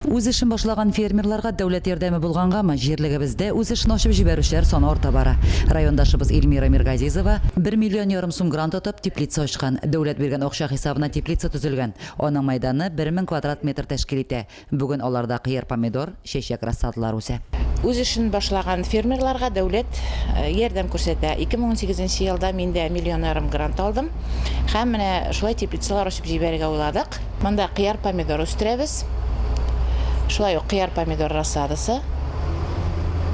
Үз эшен башлаган фермерларга дәүләт ярдәме булгангамы, җирлегебездә үз эшен ачып җибәрүчеләр саны арта бара. Райондашыбыз Эльмира Миргазизова бер миллион ярым сум грант отып, теплица ачкан. Дәүләт биргән акча хисабына теплица төзелгән. Аның мәйданы 1000 квадрат метр тәшкил итә. Бүген аларда кыяр-помидор, чәчәк рассадалары үсә. Үз эшен башлаган фермерларга дәүләт ярдәм күрсәтә. 2018 нче елда мин дә миллион ярым грант алдым. Һәм менә шулай теплицалар ачып җибәрергә уйладык. Монда кыяр-помидор үстерәбез. Шулай ук кыяр-помидор рассадасы.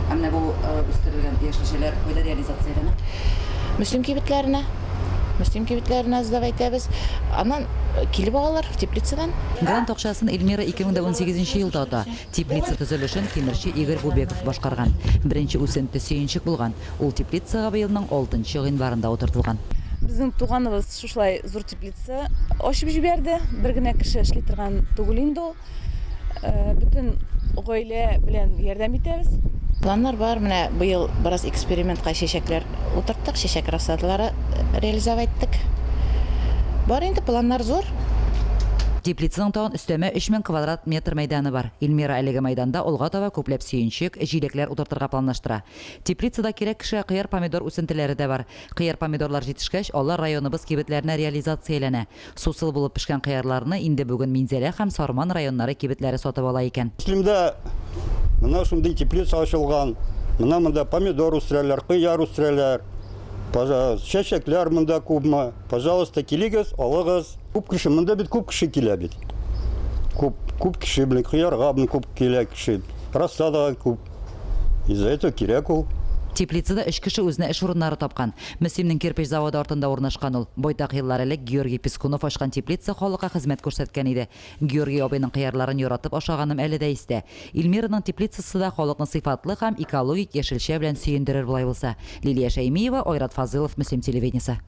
Ә менә бу үстерелгән яшелчәләр кайда реализацияләнә? Мөслим кибетләренә. Мөслим кибетләренә сдавать итәбез. Аннан килеп алалар теплицадан. Грант акчасын Эльмира 2018 нче елда ота. Теплица төзелешен тимерче Игорь Губеков башкарган. Беренче үсенте сөенчек булган. Ул теплицага быелның алтынчы гыйнварында утыртылган. Безнең туганыбыз шушылай зур теплица ачып җибәрде. Бер генә кеше эшли торган түгел инде ул. Бөтен гаилә белән ярдәм итәбез. Планнар бар. Менә быел бераз экспериментка чәчәкләр утырттык, чәчәк рассадалары реализовать иттек. Бар инде, планнар зур. Теплицаның тагын өстәмә 3000 квадрат метр мәйданы бар. Эльмира әлеге мәйданда алга таба күпләп сөенчек, җиләкләр утыртырга планлаштыра. Теплицада кирәк кешегә кыяр-помидор үсентеләре дә бар. Кыяр-помидорлар җитешкәч, алар районыбыз кибетләренә реализацияләнә. Сусыл булып пешкән кыярларны инде бүген Минзәлә һәм Сарман районнары кибетләре сатып ала икән. Мөслимдә менә шундый теплица ачылган. Менә монда помидор үстерәләр, кыяр үстерәләр. Чәчәкләр монда күпме. Пожалуйста, килегез, алыгыз. Күп кеше, монда бит күп кеше килә бит. Күп, күп кеше, блин, кыярга блин, күп килә кеше. Рассадага күп. Из-за этого кирәк ул. Теплицада өч кеше үзенә эш урыннары тапкан. Мөслимнең кирпеч заводы артында урнашкан ул. Байтак еллар элек Георгий Пискунов ачкан теплица халыкка хезмәт күрсәткән иде. Георгий абыйның кыярларын яратып ашаганым әле дә истә. Эльмираның теплицасы да халыкны сыйфатлы һәм экологик яшелчә белән сөендерер болай булса. Лилия Шәймиева, Айрат Фазылов, Мөслим телевидениесе.